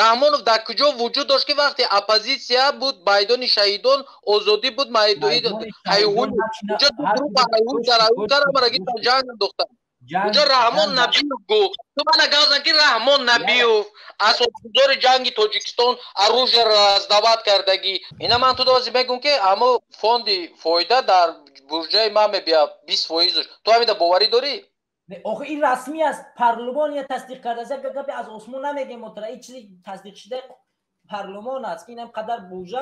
Раҳмонов дар куҷо вуҷуд дошт, ки вақте оппозитсия буд, майдони шаҳидон, озодӣ буд, ҷанг андохтан? Куҷо Раҳмон Набиев гуфт? Ту мана гап зан, ки Раҳмон Набиев асосгузори ҷанги Тоҷикистон, оружие раздавать кардагӣ. Ина ман ту дози мегӯм, ки ҳамо фонди фоида дар бурҷаи ман мебия, 20%-аш. Ту ҳамида боварӣ дорӣ? Охи, ин расмӣ аст, парлумон я тасдиқ кардааст. Як гапи аз осмон намегем мотра, ин чизи тасдиқшудаи парлумон аст, ки ин қадар буҷа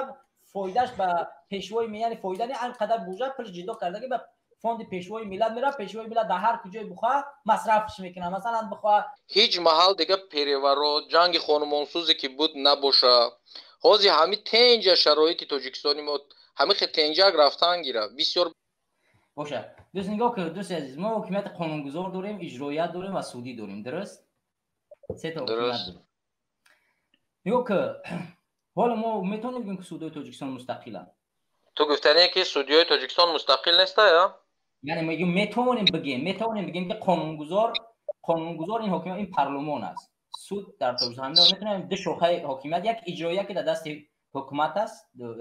фоидааш ба пешвои, яъне фоида не, ин қадар буҷа пул ҷудо кардаги ба фонди пешвои миллат меравад. Пешвои миллат дар ҳар куҷое бихоҳад, масрафш мекунад, масалан, бихоҳад. Ҳеҷ маҳал дига переворот, ҷанги хонумонсӯзе ки буд, набоша. Ҳозир ҳами тенҷа шароити Тоҷикистони мо ҳами хе тенҷак рафтан гира бисёр. Боша, дӯст, нигоҳ кун, дӯсти азиз, мо ҳокимияти қонунгузор дорем, иҷроият дорем ва судӣ дорем, дуруст? Сета ҳокимият дорем. Нигоҳ кун, ҳоло мо метавонем бигӯем, ки судои Тоҷикистон мустақиланд? Ту гуфтание, ки судиёи Тоҷикистон мустақил неста, я? Яъне мегӯем, метавонем бигем, ки қонунгузор ин ҳокимият, ин парлумон аст. Суд дар Тоҷикистон метавонем ду шохаи ҳокимият: як иҷроия, ки дар дасти ҳукумат аст,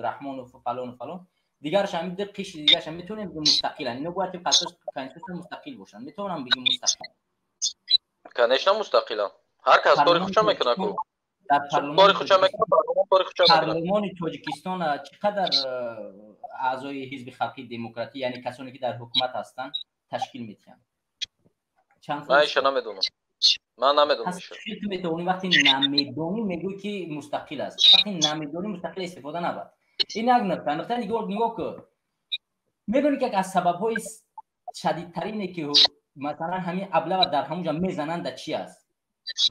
Раҳмонов, фалону фалон, дигараш ҳам ду қишри дигараш ҳам метавонем бигем мустақиланд. Ино бояд тибқи асоси конститутсия мустақил бошанд. Метавонам бигем мустақил? Конечно, мустақиланд. Ҳар кас кори худша мекунад ку. Дар кори худша мекунад, парлумон кори худша мекунад. Парлумони Тоҷикистон чӣ қадар аъзои Ҳизби халқии демократӣ, яъне касоне ки дар ҳукумат ҳастанд, ташкил медиҳанд? Чанд? Ман иша намедонам, ман намедонам. Ту метавонӣ, вақте намедонӣ, мегӯӣ, ки мустақил аст. Вақте намедонӣ, мустақил истифода набар. Ин як нукта. Нуктаи нигоҳ кун, медонӣ, ки як аз сабабҳои шадидтарине, ки масалан ҳамин облава дар ҳамонҷа мезананд, да чи аст?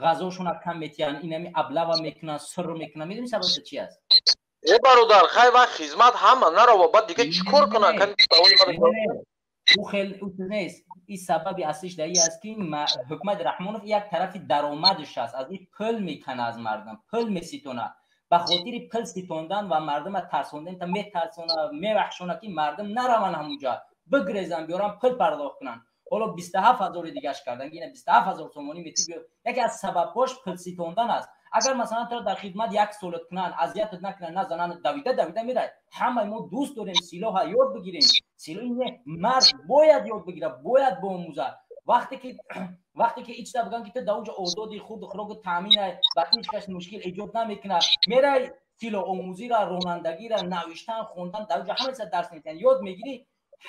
Ғазошона кам метиҳанд, инами облава мекунанд, сир мекунанд. Медонӣ, сабаб чи аст? Э, бародар, хай, вақт хизмат ҳама нарава, баъд дига чӣ кор кунанд? Ӯ хел нест. Ин сабаби аслиш дар ин аст, ки ҳукумати Раҳмонов як тарафи даромадаш аст, аз ин пул мекана, аз мардум пул меситонад. Ба хотири пул ситондан ва мардума тарсондан та метарсона, мевахшона, ки мардум нараванд ҳамунҷа, бигрезан, биёран, пул пардохт кунанд. Ҳоло 27 ҳазори дигаш кардан, ина 27 ҳазор сомонӣ мети. Яке аз сабабҳош пул ситондан аст. Агар масалан туро дар хидмат як солат кунанд, азиятат накунанд, назананд, давида давида мерай. Ҳамаи мо дӯст дорем силоҳа ёд бигирем. Силоҳ мард бояд ёд бигирад, бояд боомӯзад. Вақте ки ичта бигӯянд, ки ту дар онҷо озоди, хурду хӯроку таъмина ва ҳеҷ кас мушкил эҷод намекунад, мерай, силоҳомӯзира, ронандагира, навиштан, хондан, дар онҷо ҳама чиза дарс метиҳанд, ёд мегирӣ.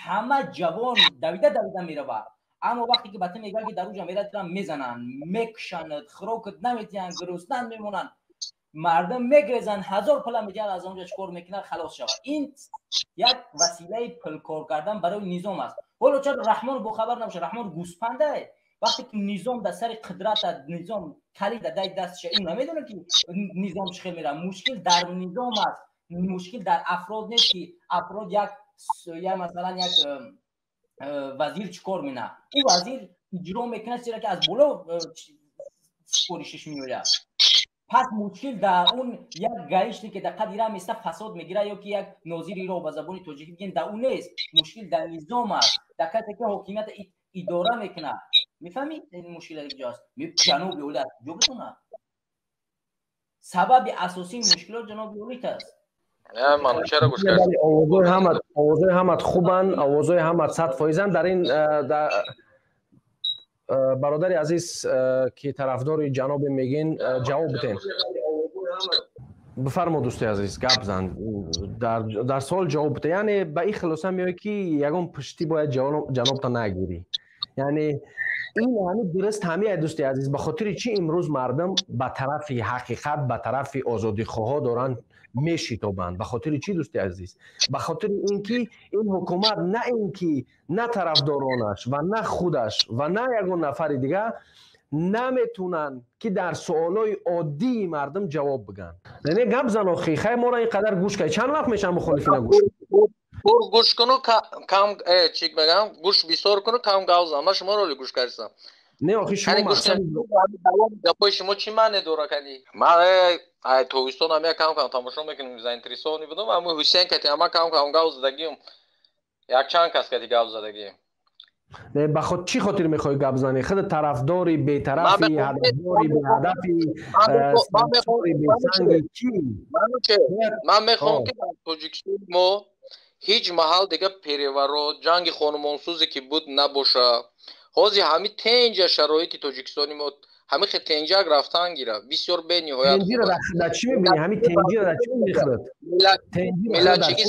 Ҳама ҷавон давида давида меравад. Аммо вақте ки ба ту мегӯянд, ки дар онҷо мерад, тура мезананд, мекушанд, хӯрокат наметиҳанд, гуруснанд мемонанд, мардум мегрезанд, ҳазор пула медиҳанд, аз онҷо чӣ кор мекунад, халос шавад. Ин як василаи пулкор кардан барои низом аст. Ҳоло чаро Раҳмон бохабар набошад? Раҳмон гӯспандае. Вақте ки низом дар сари қудрата, низом калид дар дай дастша, ин намедонад, ки низом чӣ хел меравад. Мушкил дар низом аст, мушкил дар афрод нест, ки афрод як масалан як вазир чӣ кор мекунад? Ӯ вазир иҷро мекунад, зеро ки аз боло супоришиш меояд. Пас мушкил дар он як гаишник, ки дар қади раҳ места, фасод мегирад, ё ки як нозири роҳ, ба забони тоҷикӣ бигем, дар ӯ нест. Мушкил дар низом аст, дар касе ки ҳокимията идора мекунад. Мефаҳмӣ, мушкил дар куҷо аст? Ҷаноби олӣ аз куҷо бидонад? Сабаби асосии мушкилот ҷаноби олит аст. Овозҳои ҳамат хубанд, овозҳои ҳамат 100%-анд. Дар ин бародари азиз, ки тарафдори ҷаноби мегин, ҷавоб бидем. Бифармо, дӯсти азиз, гап зан, дар суол ҷавоб биде. Яъне ба ин хулоса меояд, ки ягон пуштӣ бояд ҷанобта нагирӣ. Яъне ин ҳами дуруст ҳамия, дӯсти азиз. Ба хотири чӣ имрӯз мардум ба тарафи ҳақиқат, ба тарафи озодихоҳо доранд мешитобанд? Ба хотири чӣ, дӯсти азиз? Ба хотири ин ки ин ҳукумат, на ин ки на тарафдоронаш ва на худаш ва на ягон нафари дигар наметунанд, ки дар суолҳои оддии мардум ҷавоб бигӯянд. Не, гап зан охи. Хай, моро ин қадар гӯш кард, чанд вақт мешавад мухолифина гӯш? Пур гӯш куну кам чӣ мегӯям, гӯш бисёр куну кам гап зан. Ман шуморо оли гӯш кардам. Не, охи, шумо гапои шумо чӣ маъне дора? Кани ман ай тобистон ҳам як кам кам тамошо мекунем, заинтересованный будам. Ҳамун Ҳусейн кати ҳама кам кам гап задагим, якчанд кас кати гап задагим. Не, ба худ чӣ хотир мехоҳӣ гап занӣ? Худ тарафдори бетарафи, ҳадафдори беҳадафи, бесанги чӣ? Ман мехоҳам, ки дар Тоҷикистони мо ҳеҷ маҳал дига переворот, ҷанги хонумонсӯзе ки буд, набоша. Ҳозир ҳами тенҷа шароити Тоҷикистони мо ҳами хе тенҷак рафтан гира, бисёр бениҳоят. Тенҷира дар чӣ мебинӣ? Ҳами тенҷира дар чӣ мебинӣ худат? Миллатчигӣ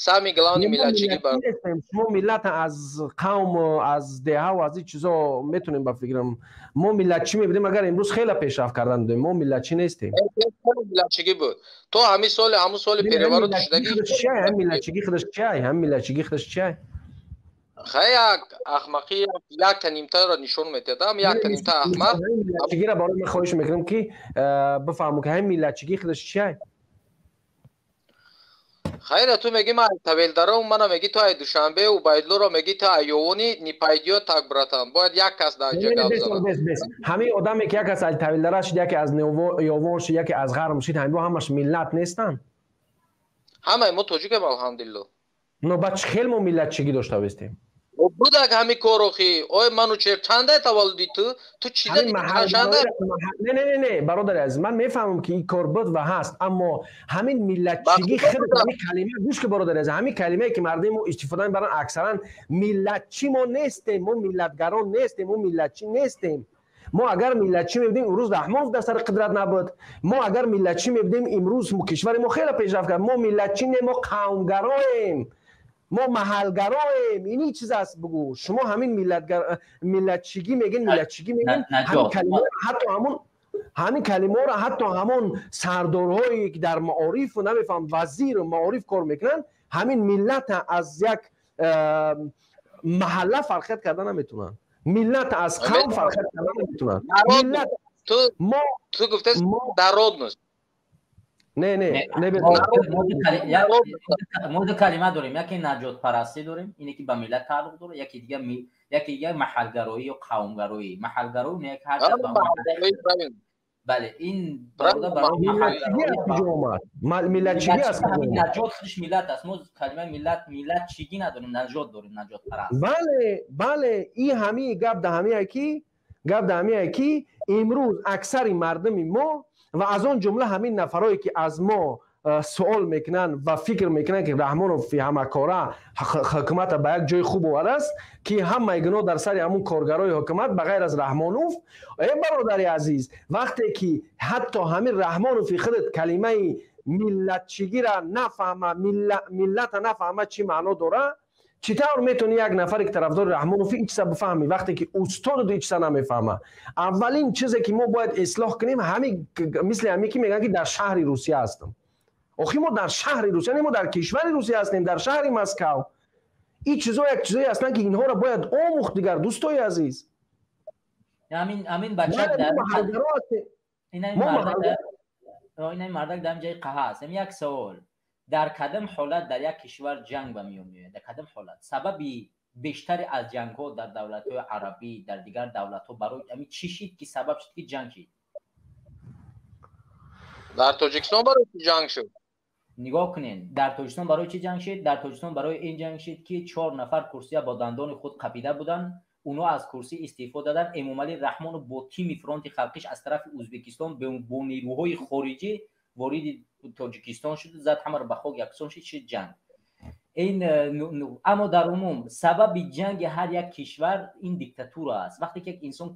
самый главный, миллатчигӣ. Шумо миллат аз қавм, аз деҳаву аз ин чизо метонем. Ба фикрам, мо миллатчӣ мебудем, агар имрӯз хеле пешрафт кардан будем. Мо миллатчӣ нестем. Миллатчигӣ буд то ҳамин соли, ҳамун соли переворот шудагӣ. Ҳам миллатчигӣ худаш чиай? Ҳам миллатчигӣ худаш чиай? Хай, як ахмақӣ якта нимтаро нишон медиҳад, ам якта нимта ахмақ. Миллатчигиро барои ман хоҳиш мекунам, ки бифаҳму, ки ҳам миллатчигӣ худаш чиай? Хайра, ту меги ман Тавелдаром, мана меги ту ай Душанбе, Убайдлоро меги ту ай Ёвони. Не пойдёт так, братан, бояд як кас дар ҷа гап занад. Ҳамин одаме ки як кас аз Тавелдара шид, яке аз Ёвон шид, яке аз Ғарм шид, ҳамин ҳамаш миллат нестанд? Ҳамаи мо тоҷикем, алҳамдулилло. Но ба чӣ хел мо миллатчигӣ дошта бестем? Будак ҳами корохи. Ой, Манучер, чандай таваллуди ту? Ту чиза? Не, не, не, не, бародари азиз, ман мефаҳмам, ки ин кор буд ва ҳаст, аммо ҳамин миллатчигӣ худ, ҳамин калима, гӯш ки, бародари азиз, ҳамин калимае ки мардуми мо истифода мебаранд аксаран, миллатчӣ мо нестем, мо миллатгарон нестем, мо миллатчӣ нестем. Мо агар миллатчӣ мебудем, имрӯз Раҳмонов дар сари қудрат набуд. Мо агар миллатчӣ мебудем, имрӯз кишвари мо хеле пешрафт кард. Мо миллатчӣ не, мо қавмгароем, мо маҳалгароем. Ини чиз аст, бугӯ. Шумо ҳамин миллатчигӣ мегин, миллатчигӣ мегин, ҳамин калима, ҳатто ҳамон, ҳамин калимаро ҳатто ҳамон сардорҳое ки дар маорифу, намефаҳам, вазиру маориф кор мекунанд, ҳамин миллата аз як маҳалла фарқият карда наметавонанд, миллат аз қавм фарқият карда наметавонанд. Миллат Ту гуфтаст народность. Не, не, не. Мо ду калима дорем: яке наҷотпарастӣ дорем, ине ки ба миллат тааллуқ дорад, яке дигар маҳалгароӣ ё қавмгароӣ. Маҳалгароӣ не, ҳар бале, ин Миллатчигӣ аст. Наҷот худаш миллат аст. Мо калимаи миллат, миллатчигӣ надорем, наҷот дорем, наҷотпараст. Бале, и ҳамии гап да ҳамие ки, гап да ҳамие ки имрӯз аксари мардуми мо ва аз он ҷумла ҳамин нафарое ки аз мо суол мекунанд ва фикр мекунанд, ки Раҳмонов ҳамакора ҳукумата ба як ҷои хуб овардааст, ки ҳамаи гуноҳ дар сари ҳамун коргарои ҳукумат, ба ғайр аз Раҳмонов. Э, бародари азиз, вақте ки ҳатто ҳамин Раҳмонови худат калимаи миллатчигира нафаҳма, миллата нафаҳма, чӣ маъно дора, чӣ тавр метавонӣ як нафаре ки тарафдори Раҳмонов ин чиза бифаҳмӣ, вақте ки устоду ин чиза намефаҳма? Аввалин чизе ки мо бояд ислоҳ кунем, ҳами мисли ҳами ки мегӯянд, ки дар шаҳри Русия ҳастам. Охи, мо дар шаҳри Русия не, мо дар кишвари Русия ҳастем, дар шаҳри Москав. Ин чизо як чизое ҳастанд, ки инҳоро бояд омӯхт дигар, дӯстои азиз. Ҳамин бача, ин мардак дар ҷои қаҳа аст. Як савол: дар кадом ҳолат дар як кишвар ҷанг ба миён меояд? Дар кадом ҳолат сабаби бештари аз ҷангҳо дар давлатҳои арабӣ, дар дигар давлатҳо барои ами чӣ шид, ки сабаб шуд, ки ҷанг шид? Дар Тоҷикистон барои чӣ ҷанг шуд? Нигоҳ кунед, дар Тоҷикистон барои чӣ ҷанг шид? Дар Тоҷикистон барои ин ҷанг шид, ки чор нафар курсия бо дандони худ қапида буданд, онҳо аз курсӣ истеъфо доданд. Эмомалӣ Раҳмонов бо тими фронти халқиш аз тарафи Ӯзбекистон бо нерӯҳои хориҷӣ вориди Тоҷикистон шуд, зад ҳамаро ба хок яксон шид, шид ҷанг ин. Аммо дар умум сабаби ҷанги ҳар як кишвар ин диктатура аст, вақте ки як инсон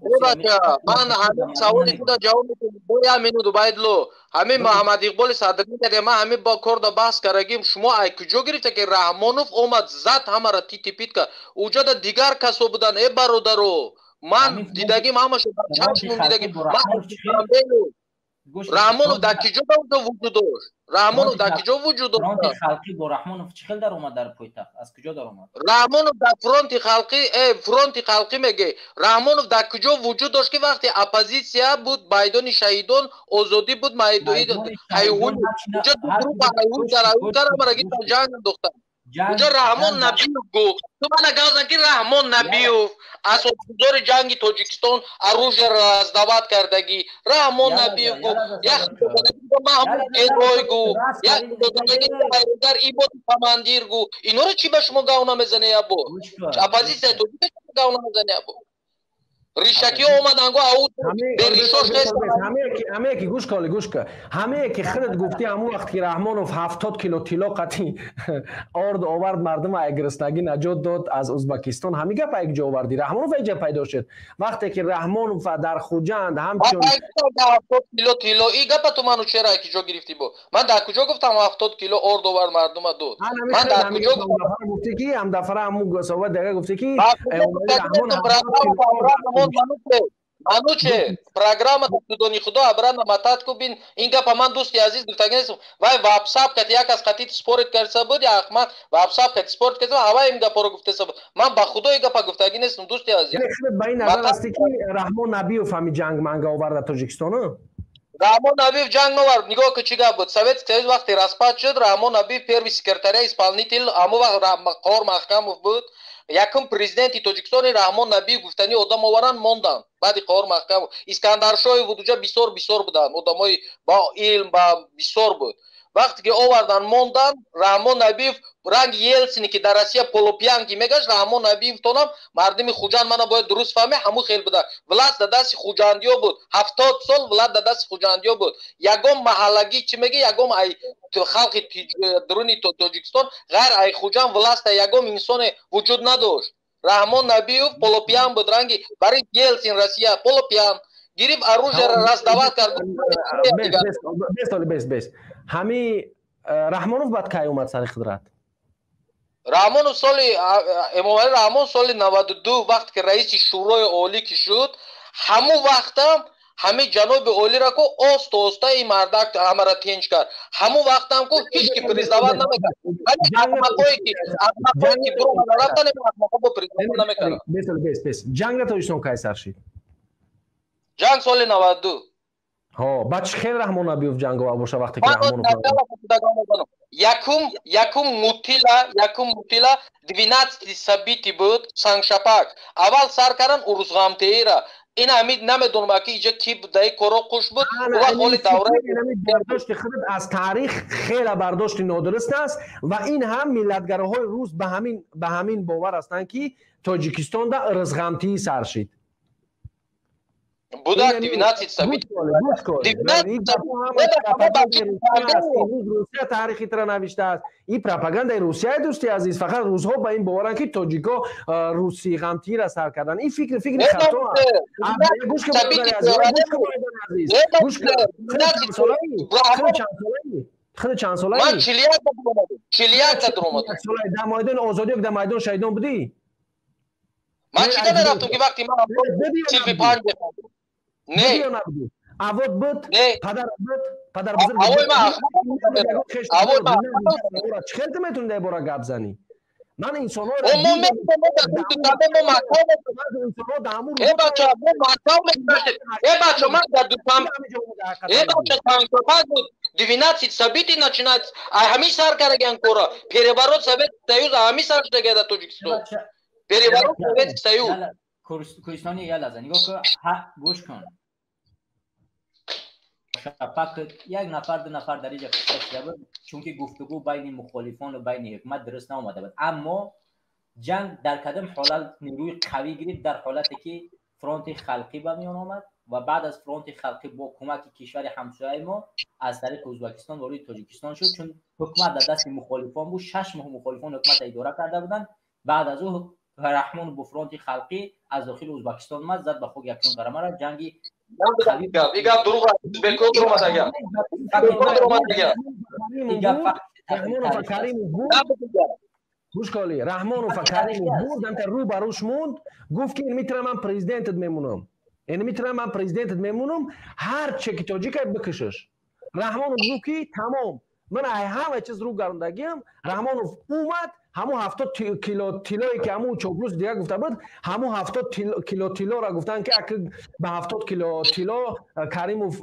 Ман ҳамин саволи худа ҷавоб медиҳам, як минут, Убайдло. Ҳамин Муҳаммад Иқболи Садриддин каде ман ҳамин бо корда баҳс кардагим. Шумо ай куҷо гирифта, ки Раҳмонов омад, зад ҳамаро, тити-пит кард? Уҷода дигар касо буданд, э бародаро. Ман дидагим, ҳамашо дар чашмум дидагим. Раҳмонов дар киҷо вуҷуд дошт? Раҳмонов дар киҷо вуҷуд дошт? Фронти халқӣ бо Раҳмонов чӣ хел даромад дар пойтахт? Аз куҷо даромад? Раҳмонов дар фронти халқӣ, фронти халқӣ меге, Раҳмонов дар куҷо вуҷуд дошт, ки вақте оппозитсия буд, майдони шаҳидон, озодӣ буд, ҷанг андохтанд? Уҷо Раҳмон Набиев гу. Ту мана гап зан, ки Раҳмон Набиев асосгузори ҷанги Тоҷикистон, оружие раздавать кардагӣ. Раҳмон Набиев гу. Як Маҳмуд Герой гу. Як дар ибоди командир гу. Инора чӣ ба шумо гав намезане, ябо? Оппозитсияи тоҷика чӣ гав намезане, ябо? Ришакиҳо омадан, гу, ау беришош. Ҳамее ки, гӯш кали, гӯш ка, ҳамее ки худат гуфтӣ, ҳамун вақт ки Раҳмонов 70 кило тилло қатъи орд овард, мардума ай гуруснагӣ наҷот дод аз Узбакистон. Ҳамин гап як ҷо овардӣ. Раҳмонов ай ҷа пайдо шуд? Вақте ки Раҳмонов дар Хуҷанд ҳамчун 70 кило тилло, и гапа ту ману чера ки ҷо гирифтӣ? Бо ман дар куҷо гуфтам 70 кило орд овард, мардума дод? Ман дар куҷо? Гуфтӣ ки ҳамдафара ҳамун суҳбат дега гуфтӣ ки Мануче, программа Судони Худо обратно мотать ку, бин. Ин гапа ман, дӯсти азиз, гуфтаги нестам. Вай ватсап кати як аз қатити спорить карда буд, я Ахмад ватсап кати спорить карда, ҳавай ин гапаро гуфтеса буд. Ман ба Худо ин гапа гуфтаги нестам, дӯсти азиз. Ба ин назар ҳастӣ, ки Раҳмон Набиев ҳами ҷанг манга оварда Тоҷикистону? Раҳмон Набиев ҷанг навард. Нигоҳ ку, чӣ гап буд. Советский Союз вақте распад шуд, Раҳмон Набиев первый секретаря исполнитель, ҳамон вақт Қоҳор Маҳкамов буд. Якум президенти Тоҷикистони Раҳмон Набиев гуфтани одам оваранд, монданд. Баъди Қоҳор Маҳкамов Искандаршоев буд, уҷа бисёр бисёр буданд одамои ба илм, ба бисёр буд. Вақте ки овардан, монданд, Раҳмон Набиев ранги Елсине, ки дар Россия полупьянки мегашт, Раҳмон Набиев тонам, мардуми Хуҷанд мана бояд дуруст фаҳме, ҳамун хел буда. Власть дар дасти хуҷандиё буд, 70 сол власть дар дасти хуҷандиё буд. Ягон маҳаллагӣ, чӣ меги, ягон ай халқи дуруни Тоҷикистон ғайр ай Хуҷанд власть а ягон инсоне вуҷуд надошт. Раҳмон Набиев полупьян буд, ранги Борис Елсин, Россия, полупьян гирифт, оружие раздавать кард. Бес, бес, ҳами Раҳмонов баъд кай омад сари қудрат? Раҳмонов соли, Эмомалӣ Раҳмон соли 92, вақте ки раиси Шӯрои Олӣ ки шуд, ҳамун вақтам ҳамин ҷаноби олиро ку оста оста ин мардак ҳамаро тинч кард. Ҳамун вақтам ку ҳеч ки признавать намекард. Ахмақое ки, ахмақое ки буромада рафтан, ахмақо бо признавать намекард. Бес, бес, ҷанг дар Тоҷикистон кай сар шид? Ҷанг соли 92. Ҳо, баъд чӣ хел Раҳмон Набиев ҷанговар боша, вақте ки Раҳмонов Якум мутила, якум мутила 12 событий буд, Сангшапак. Аввал сар кардан Урузғамтеира. Ин ҳамид намедонам, ки иҷа ки даи коро қуш буд. Вақт ҳоли давра. Бардошти худат аз таърих хеле бардошти нодуруст аст ва ин ҳам миллатгароҳои рус ба ҳамин бовар ҳастанд, ки Тоҷикистонда Урузғамтии сар шид. Будак 12 событий. Русия таърихи тра навиштааст. Ин пропагандаи Русияи, дӯсти азиз. Фақат русҳо ба ин боваранд, ки тоҷико русӣ ғамтиира сар карданд. Ин фикр фикри хато. Гӯш кун, гӯш кун. Худ чанд солаи? Ман 41 даромадам. Дар Майдони Озодӣ, дар Майдон Шаҳидон будӣ? Ман чӣ мерафтам, ки вақти ман синфи панҷ мехондам? Не. Авод буд, падар буд, падар. Авои ман, авои ман. Чӣ хел ту метавонӣ дар бора гап занӣ? Ман инсонҳоро Мо э бача, мо мактаб мегузаштем. Э бача, ман дар дутам, э бача, Сангшапак буд, 12 событий начинается. А ҳамин сар караган кора переворот Советский Союз, ҳамин сар шудага дар Тоҷикистон, переворот Советский Союз. Кӯҳистони, як лаҳза нигоҳ кун, гӯш кун. Шапак як нафар, ду нафар дар иҷа кушта шуда буд, чунки гуфтугӯ байни мухолифону байни ҳукумат дуруст наомада буд. Аммо ҷанг дар кадом ҳолат нерӯи қавӣ гирифт? Дар ҳолате ки Фронти Халқӣ ба миён омад ва баъд аз Фронти Халқӣ бо кӯмаки кишвари ҳамсояи мо аз тариқи Ӯзбекистон вориди Тоҷикистон шуд, чун ҳукумат дар дасти мухолифон буд. 6 моҳ мухолифон ҳукуматро идора карда буданд. Баъд аз ӯ Раҳмон бо Фронти Халқӣ аз дохили Ӯзбекистон омад, зад ба хок якчун гарамара ҷанги. Гап дурӯғ, бекор дуромадага, бекор дуромадага. Раҳмонов Каримов буд, гӯш коли, Раҳмонов Каримов бурд, амта рӯ ба рӯш монд, гуфт, ки ин метавонам ман президентат мемонам, ин метавонам ман президентат мемонам, ҳар че ки тоҷикай бикушаш. Раҳмонов гуфт, ки тамом, ман ай ҳама чиз рӯ гардондагиам. Раҳмонов омад, ҳамун 70 кило тиллое, ки ҳамун чоплус дига гуфта буд, ҳамун 70 кило тиллоро гуфтанд, ки ба 70 кило тилло Каримов.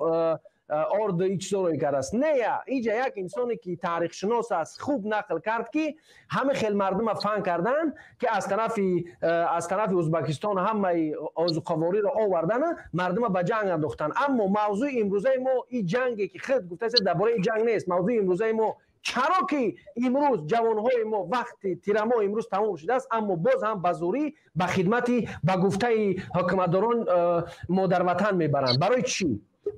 орд и чизоро кардааст. Не, иҷа як инсоне ки таърихшинос аст, хуб нақл кард, ки ҳама хел мардума фан кардан, ки аз тарафи Ӯзбекистон ҳамаи озуқавориро овардан, мардума ба ҷанг андохтан. Аммо мавзӯи имрӯзаи мо и ҷанге ки худ гуфтааст, дар бораи ҷанг нест. Мавзӯи имрӯзаи мо: чаро ки имрӯз ҷавонҳои мо, вақти тирамоҳ имрӯз тамом шудааст, аммо боз ҳам ба зӯрӣ ба хидмати, ба гуфтаи ҳукуматдорон, модарватан мебаранд? Барои чӣ?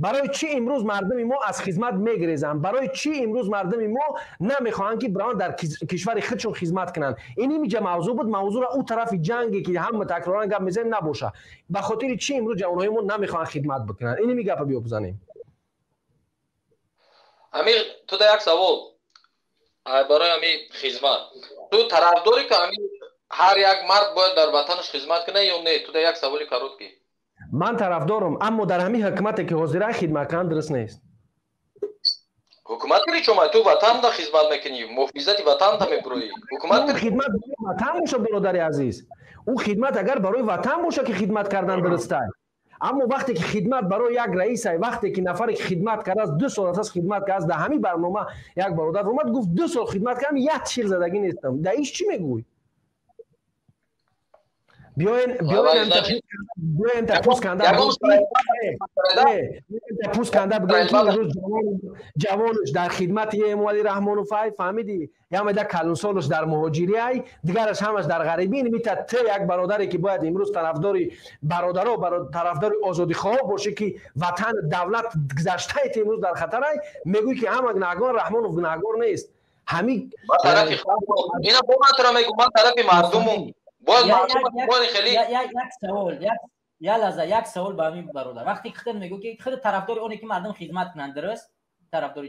Барои чӣ имрӯз мардуми мо аз хизмат мегрезанд? Барои чӣ имрӯз мардуми мо намехоҳанд, ки бираванд, дар кишвари худшон хизмат кунанд? Ин имиҷа мавзӯъ буд. Мавзӯъро ӯ тарафи ҷанге ки ҳама такроран гап мезанем, набоша. Ба хотири чӣ имрӯз ҷавонҳои мо намехоҳанд хидмат бикунанд? Иними гапа биё бизанем. Амир, ту да як савол барои ҳами хизмат. Ту тарафдорӣ, ки ҳами ҳар як мард бояд дар ватанаш хизмат кунад ё не? Ту да як саволи короткий. Ман тарафдорам, аммо дар ҳамин ҳукумате ки ҳозира хидмат кардан дуруст нест. Ҳукумат чума? Ту ватанда хизмат мекунӣ, муҳофизати ватанда мебуроӣ. Ҳукумат хидмат барои ватан боша, бародари азиз, ӯ хидмат агар барои ватан боша, ки хидмат кардан дуруста. Аммо вақте ки хидмат барои як раисай, вақте ки нафаре ки хидмат кардааст, 2 сол аст хидмат кардааст, дар ҳамин барнома як бародар омад, гуфт: «2 сол хидмат кардам, як шир задагӣ нестам». Дар иш чӣ мегӯй? Биёен, биёен, та пӯст канда бигӯем, ки имрӯз ҷавонаш дар хидмати Эмомалӣ Раҳмонов ай, фаҳмидӣ, ямеда калонсолаш дар муҳоҷирӣ ай, дигараш ҳамаш дар ғарибӣ. Мита т як бародаре ки бояд имрӯз тарафдори бародаро, тарафдори озодихоҳо бошӣ, ки ватан, давлат гузаштаи имрӯз дар хатар ай, мегӯй, ки ҳама гунаҳгор, Раҳмонов гунаҳгор нест. Ҳами Ина бо ман тура мегӯм, ман тарафи мардумум. Як савол, як лаҳза, як савол ба ҳамин бародар. Вақте худат мегӯ, ки худ тарафдори оне ки мардум хизмат кунанд, дуруст? Тарафдори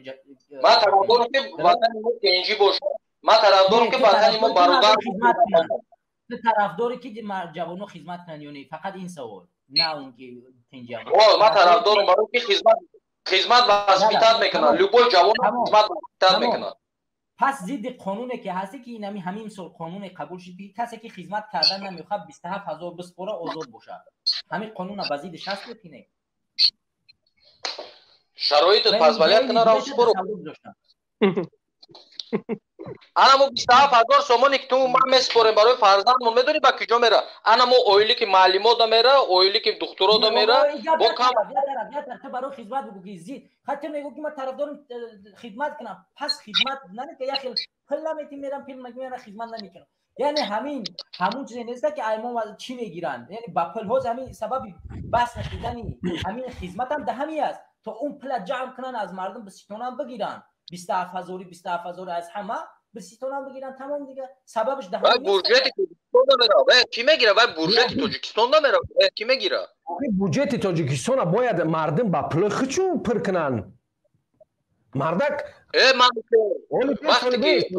Ман тарафдорам, ки ватани мо тинҷӣ бошад. Ман тарафдорам, ки ватани мо бародар. Ту тарафдоре, ки ҷавоно хизмат кунанд ё не? Фақат ин савол, на он ки тинҷӣ. Ман тарафдорам, барои ки хизмат воспитать мекунад, любой ҷавон хизмат воспитать мекунад. Пас зидди қонуне ки ҳасте, ки инами ҳамин сол қонуне қабул шуд, ки касе ки хизмат кардан намехоҳад, 27 000 биспора, озод бошад. Ҳамин қонуна ба зидди шаст ки не? Шароитот позволять кунад, рав, супору. Ана мо 27 000 сомоне ки ту ман месупорем барои фарзандмон, медонӣ, ба куҷо мера? Ана мо оилӣ ки маълимота мера, оилӣ ки духтурода мера, бо кам. Ту барои хизмат бигӯ, ки зид ҳатто мегӯ, ки ман тарафдорам хизмат кунам. Пас хизмат намека, як хел пул наметим, мерам, пул мегӯям, хизмат намекунам. Яъне ҳамин ҳамун чизе нест, ки ай мо чӣ мегиранд, яъне ба пул. Ҳоз ҳамин сабаби бас нашидани ҳамин хизматам да ҳамин аст, то он пула ҷамъ кунанд, аз мардум биситонам бигиранд, 27 ҳазори, 27 ҳазори аз ҳама биситонам бигиранд, тамом. Дига сабабаш да буҷети Тоҷикистон намера, ки мегира? Вай буҷети Тоҷикистон намера, ки мегира? Буҷети Тоҷикистона бояд мардум ба пули худшон пур кунанд, мардак. Э, ман вақте ки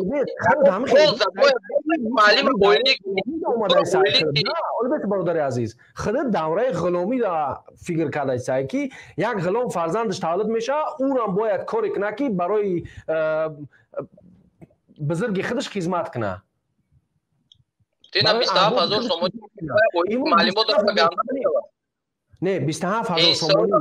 маълими оилӣ Бародари азиз, худ давраи ғуломиро фикр кардааст, ки як ғулом фарзандаш таваллуд мешавад, ӯрам бояд коре кунад, ки барои бузурги худаш хизмат кунад. Тина 27 000 сомонӣ маълимот. Не, 27 000 сомонӣ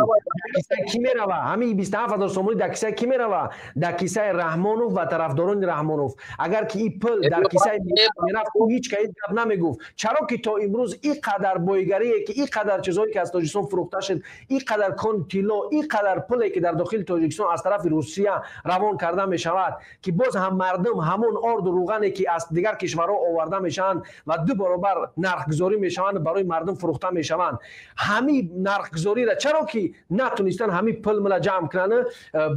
кисаи кӣ мерава? Ҳамин 27 000 сомонӣ дар кисаи кӣ мерава? Дар кисаи Раҳмонов ва тарафдорони Раҳмонов. Агар ки ин пул дар кисаи мерафт, ӯ ҳеҷ ка ҳеҷ гап намегуфт. Чаро ки то имрӯз ин қадар боигарие, ки ин қадар чизҳое ки аз Тоҷикистон фурӯхта шуд, ин қадар кон тилло, ин қадар пуле ки дар дохили Тоҷикистон аз тарафи Русия равон карда мешавад, ки боз ҳам мардум ҳамон орду рӯғане ки аз дигар кишварҳо оварда мешаванд ва ду баробар нархгузорӣ мешаванд, барои мардум фурӯхта мешаванд, ҳамин нархгузориро чаро ки натунистан ҳамин пул мила ҷамъ кунанд,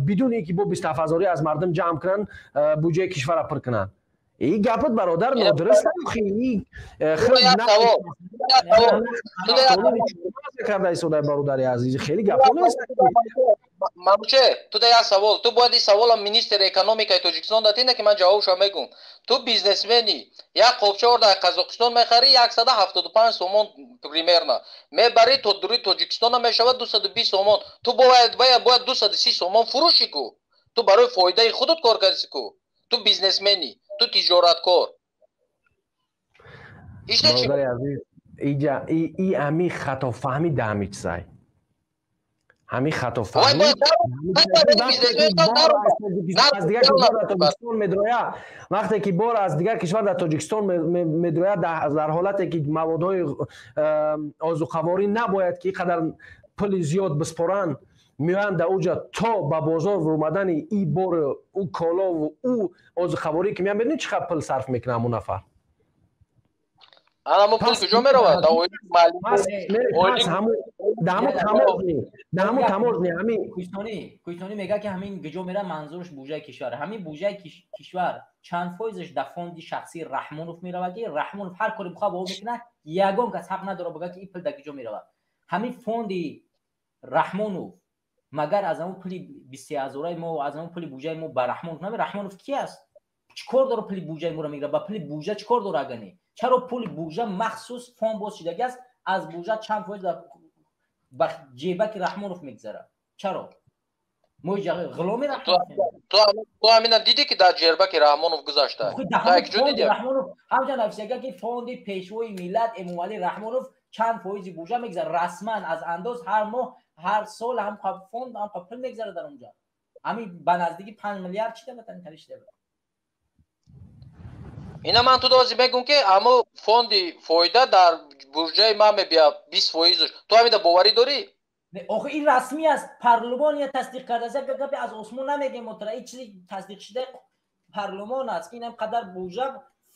бидуни ин ки бо 27 ҳазорӣ аз мардум ҷамъ кунанд, буҷаи кишварро пур кунанд? Ин гапат, бародар, нодуруст карда истода. Бародари азиз, хеле гапҳо нест. Мамуче, ту да як савол. Ту бояд ин саволам министри экономикаи Тоҷикистон датина, ки ман ҷавобшо мегӯм. Ту бизнесмени, як қопча орда аз Қазоқистон мехарӣ, 175 сомон примерно мебарӣ, то дури Тоҷикистона мешавад 220 сомон. Ту бояд 230 сомон фурӯшӣ ку. Ту барои фоидаи худат кор кардӣ ку. Ту бизнесмени, ту тиҷораткор. Бародари азиз, иҷа и ҳамин хатофаҳмӣ да ҳамин чизай. Ҳамин хатофаҳмӣ аз дигар кишвар дар Тоҷикистон медрояд, вақте ки бор аз дигар кишвар дар Тоҷикистон медрояд, дар ҳолате ки маводҳои озуқаворӣ набояд ки ин қадар пули зиёд биспоранд, меоянд дар уҷа то ба бозор омадани и бору ӯ колову ӯ озуқаворӣ ки меоянд, медонӣ чӣ қадр пул сарф мекунад ҳамун нафар? Ана пул куҷо меравад? Даҳаму таможни ҳамин Кӯҳистонӣ мегӯяд, ки ҳамин куҷо меравад, манзураш буҷаи кишвар. Ҳамин буҷаи кишвар чанд фоизаш дар фонди шахсии Раҳмонов меравад, ки Раҳмонов ҳар коре бихоҳад бо ӯ мекунад, ягон кас ҳақ надорад бигӯяд, ки ин пул дар куҷо меравад. Ҳамин фонди Раҳмонов магар аз ҳамон пули 23 ҳазораи мо, аз ҳамон пули буҷаи мо ба Раҳмонов намерад? Раҳмонов ки аст? Чӣ кор дора пули буҷаи моро мегирад? Ба пули буҷа чӣ кор дора агане? Чаро пули буҷа махсус фонд боз шидаги аст, аз буҷа чанд фоиз ба ҷебаки Раҳмонов мегузарад? Чаро мо ғуломи Ту ҳамина дидӣ, ки дар ҷербаки Раҳмонов гузашта? Раҳмонов ҳамчан нависага, ки фонди пешвои миллат Эмомалӣ Раҳмонов чанд фоизи буҷа мегузарад, расман аз андоз ҳар моҳ, ҳар сол ҳам фонд ҳам пул мегузарад дар онҷа. Ҳамин ба наздики 5 миллиард чида батан шида. Ина ман ту дози мегӯм, ки ҳамо фонди фоида дар бурҷаи ман мебия 20 фоизш. Ту ҳамида боварӣ дорӣ? Охи, ин расмӣ аст, парлумон я тасдиқ кардааст. Як гапи аз осмон намегем мо. Ин чизи тасдиқшудаи парлумон аст, ки ин қадар буҷа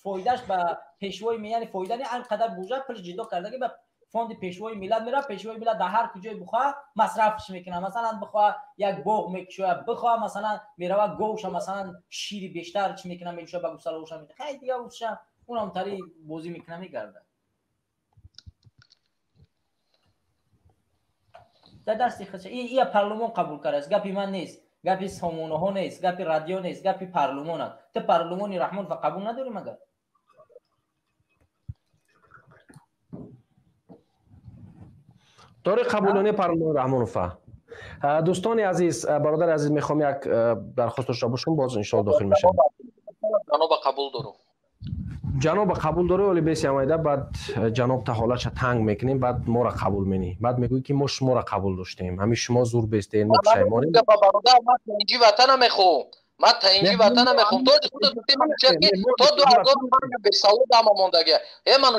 фоидаш ба пешвои, яъне фоида не, ин қадар буҷа пул ҷидо кардаги ба фонди пешвои миллат меравад. Пешвои миллат дар ҳар куҷое бихоҳад, масрафш мекунад. Масалан, бихоҳад, як боғ мекушояд, бихоҳад, масалан, меравад, говша, масалан, шири бештар чӣ мекунад, меҷӯша, ба гусалоша, хай, дига уша унам тари бозӣ мекунад, мегардад дар дасти худша. Ия парлумон қабул кардааст. Гапи ман нест, гапи сомонаҳо нест, гапи радио нест, гапи парлумон аст. Ту парлумони Раҳмонова қабул надорӣ магар? Дори қабулони парлумони Раҳмонова. Дӯстони азиз, бародари азиз, мехоҳам як дархост дошта бошам, боз иншоалло дохил мешавам. Ҷаноба қабул дорум. Ҷаноба қабул дорӣ, оли беси амайда, баъд ҷаноб та ҳолатша танг мекунем, баъд моро қабул менӣ, баъд мегӯӣ, ки мо шуморо қабул доштем, ҳамин шумо зур бестед, мо пушаймонем. Ман таинҷи ватана мехоҳам, ман таинҷи ватана мехоҳам. То то 2005 бесавод ама мондагия е ману.